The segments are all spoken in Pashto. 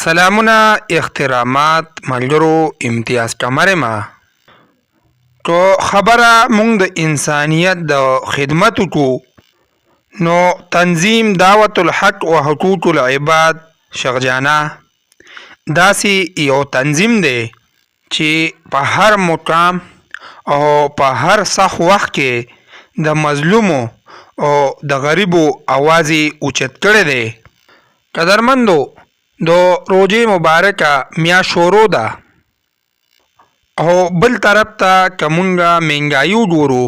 سلامونه احترامات ملګرو امتیاز قمر ما که خبره مونږ د انسانیت د خدمت کو، نو تنظیم دعوت الحق و حقوق العباد شغجانه داسې یو تنظیم دی چې په هر مقام او په هر سخت وخت کې د مظلومو او د غریبو اواز یې اوچت کړی دی. قدرمندو، د روژې مبارکه میاشت شروع ده او بل طرف ته که مونږ مهنګایي وګورو،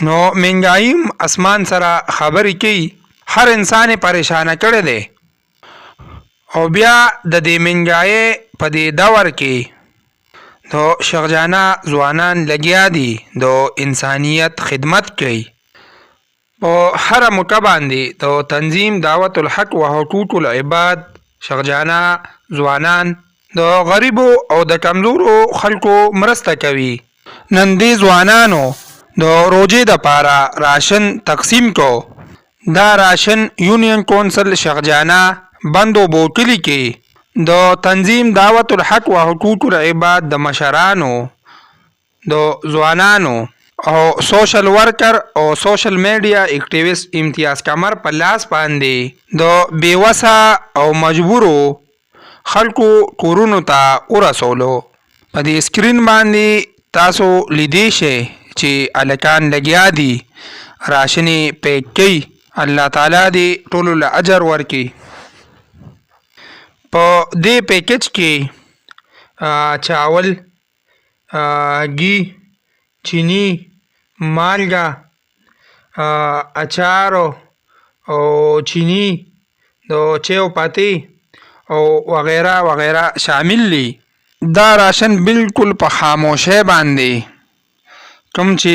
نو مهنګایي هم اسمان سره خبرې کوي، هر انسان یې پریشانه کړی دی. او بیا د دې مهنګایۍ په دې دور کې د شغجانه ځوانان لګیا دي د انسانیت خدمت کوي. په هره موقع باندې د تنظیم دعوت الحق و حقوق العباد شغجانه ځوانان د غریبو او د کمزورو خلکو مرسته کوي. نن دې ځوانانو د روژې دپاره راشن تقسیم کو. دا راشن یونین کونسل شغجانه بند اوبو کلي کې د تنظیم دعوت الحق و حقوق العباد د مشرانو، د ځوانانو او سوشل ورکر او سوشل میډیا اکټیویست امتیاز قمر په لاس باندې د بې وسه او مجبورو خلکو کورونو ته ورسولو. په دې سکرین باندې تاسو لیدی شئ چې هلکان لګیا دي راشن یې پیک کوي. الله تعالی دې ټولو له اجر ورکړي. په دې پیکج کې چاول، ګي، چینی، مالګه، اچار او چینی، د چای پتی او وغیره وغیره شامل دي. دا راشن بالکل په خاموشۍ باندې کوم چې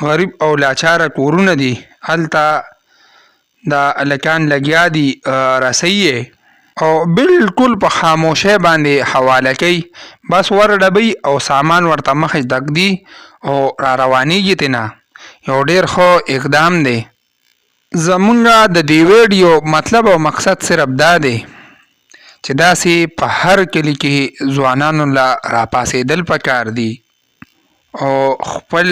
غریب او لاچاره کورونه دي، هلته دا هلکان لګیا دي رسوي یې او بالکل په خاموشۍ باندې حواله کوي. بس ور ډبوي او سامان ورته مخې ته ږدي او را روانېږي ترېنه. یو ډېر ښه اقدام دی. زمونږ د دې ویډیو مطلب او مقصد صرف دا دی چې داسې په هر کلي کې ځوانانو له راپاڅېدل پکار دي او خپل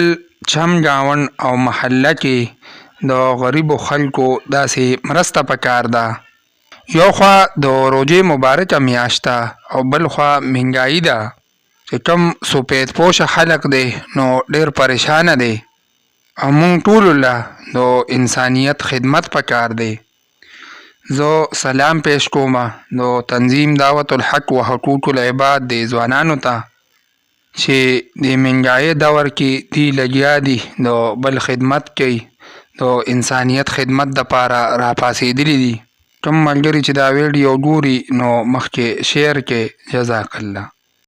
چم ګاونډ او محله کې د غریبو خلکو داسې مرسته پکار ده. یو خوا د روژې مبارکه میاشت ده او بل خوا مهنګایي ده، چې کوم سفید پوشه خلک دی نو ډېر پریشانه دی، او مونږ ټولو له د انسانیت خدمت پکار دی. زه سلام پیش کوم د تنظیم دعوت الحق و حقوق العباد د ځوانانو ته چې د مهنګایۍ دور کې دوی لګیا دي د بل خدمت کوي، د انسانیت خدمت دپاره راپاڅېدلي دي. کوم ملګري چې دا ویډیو ګوري نو مخکې شیر کړئ. جزاک الله.